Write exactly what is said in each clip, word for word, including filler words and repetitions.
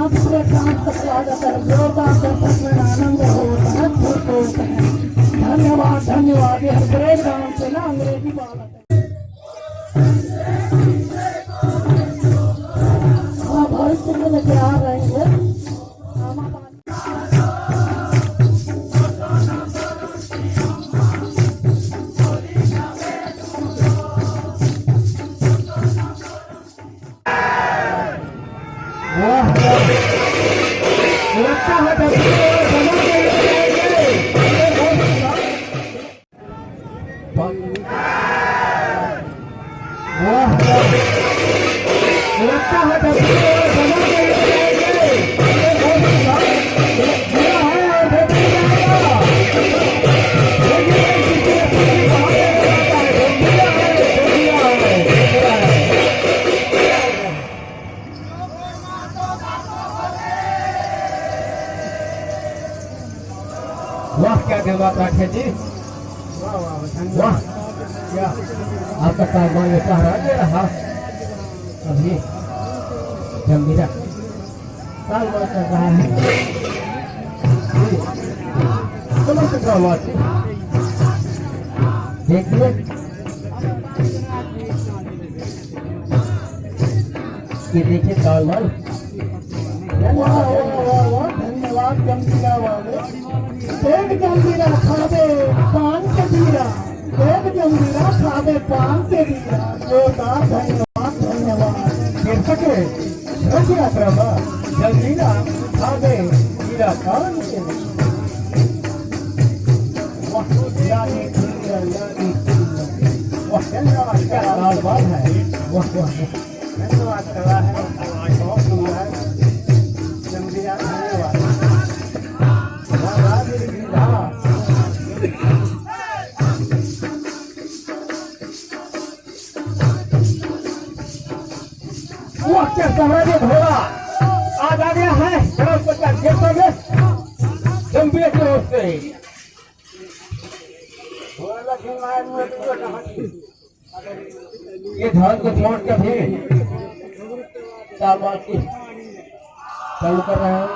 पूरे काम का स्वागत है, जोरदार दर्शक में आनंद होता है, खुश होता है। धन्यवाद, धन्यवाद। ये ब्रेक डांस है ना, अंग्रेजी बालक है। हाँ, भविष्य में लेके आ रहे हैं। वाह, वाह। लगता है डब्ल्यू और समझ में नहीं आएंगे। वाह, वाह। लगता है डब्ल्यू और समझ में नहीं आएंगे। वाह, क्या धन्यवाद राठिया जी। वाह, वाह, वाह, धन्यवाद। वाह। क्या? आपका कारोबार ये पहरा दे रहा अभी गंभीरा कारोबार कर रहा है। चलो, तो क्या बात है? देखिए, ये देखिए कारोबार। वाह, वाह, वाह, वाह, धन्यवाद गंभीरा वाले। देख गंभीरा खाबे पान के बीरा, देख गंभीरा खाबे पान के बीरा। जोरदार धन्यवाद, धन्यवाद। कीर्तक है, रथ यात्रा में गंभीरा खाबे बीरा पान के बीरा। वाह, लाली दुनिया, लाली दुनिया। वाह, क्या बात है। वाह, वाह, वाह। धन्यवाद करवा है, बहुत सुंदर है। जल्दी आ, धन्यवाद। वाह, वाह, मेरी गिरी, वाह। वाह, क्या साम्राज्य घोड़ा आज आ गया है, बृहस्पति का गेट पर, जंपिया की ओर से। ये धान को छोड़ के भी चार बार की चालू कर रहे हैं।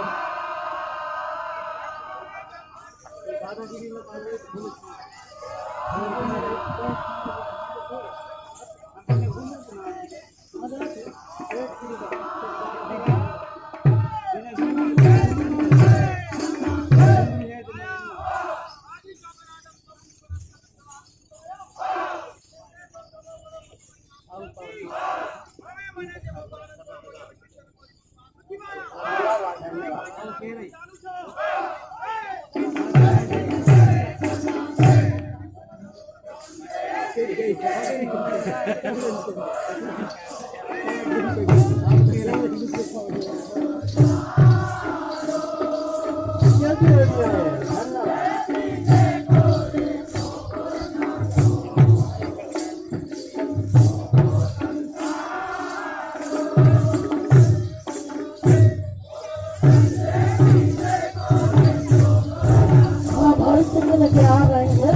हाँ, भविष्य के लिए तैयार रहेंगे।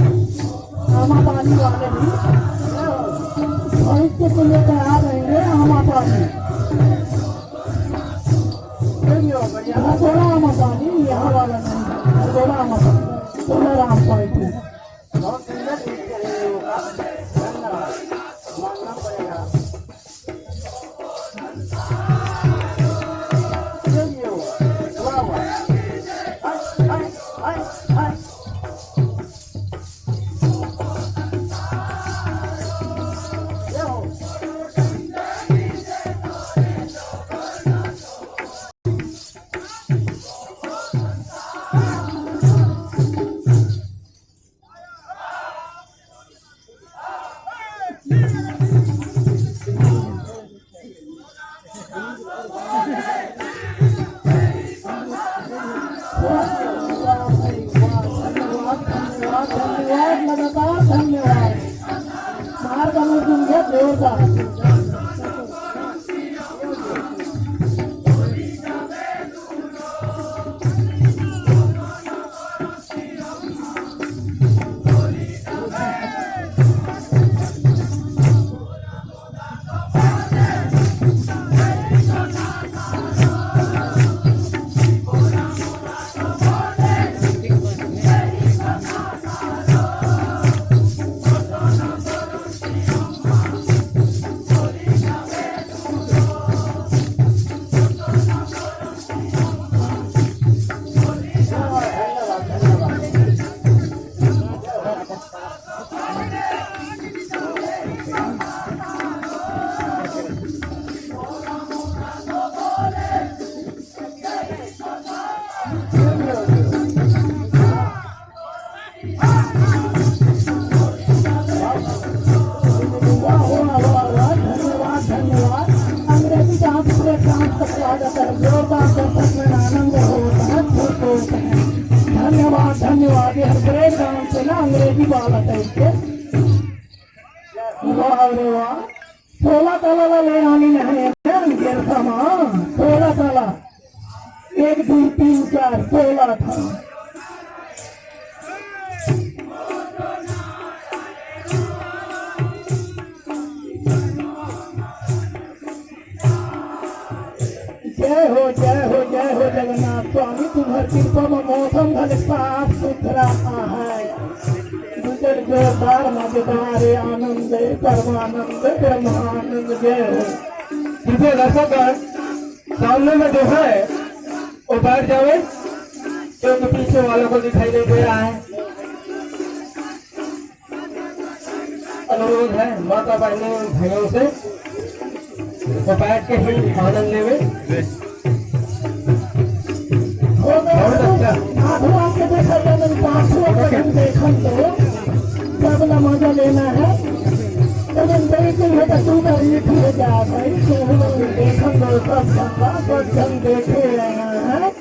आमा पानी वाले भी भविष्य के लिए तैयार रहेंगे। आमा पानी, हाँ, थोड़ा आमा पानी, यहाँ वाला नहीं, थोड़ा आमा पानी, थोड़ा राम पानी। बहुत सुंदर गीत है ये लोगों का। धन्यवाद। मानना पड़ेगा। ये भी हो। वाह, वाह। हाय, हाय, हाय, हाय। ये हो। धन्यवाद, धन्यवाद, धन्यवाद, लगातार धन्यवाद। मार का मुंह सुन गया, जोरदार। स्वागत है, जोरदार दर्शक में आनंद होता है, खुश होते हैं। धन्यवाद, धन्यवाद। ये हर ब्रेक डांस है ना, अंग्रेजी वाला टाइप के। वाह रे वाह। सोलह ताला ला ले आनी नहीं है, गिरसा माँ, सोलह ताला। एक, दो, तीन, चार, सोलह था। जय हो, जय हो, जय हो जगन्नाथ स्वामी, तुम्हार कृपा में मौसम घले साफ सुथरा है। गुजर जोरदार मजेदार, आनंद, परमानंद, ब्रह्मानंद, जय हो। कृपया दर्शकगण, सामने में जो है, वो बैठ जावे, क्योंकि पीछे वालों को दिखाई नहीं दे रहा है। अनुरोध है माता बहनों भाइयों से, वो बैठ के ही आनंद लेवे। बहुत अच्छा। आंखों आके देखा जाए, आंखों आके हम देखन तो क्या बोला मजा लेना है। तो हम देख के बेटा तू का ये हो जा भाई, तो हम देखन तो सब संगा, सब जन देखे रहे हैं।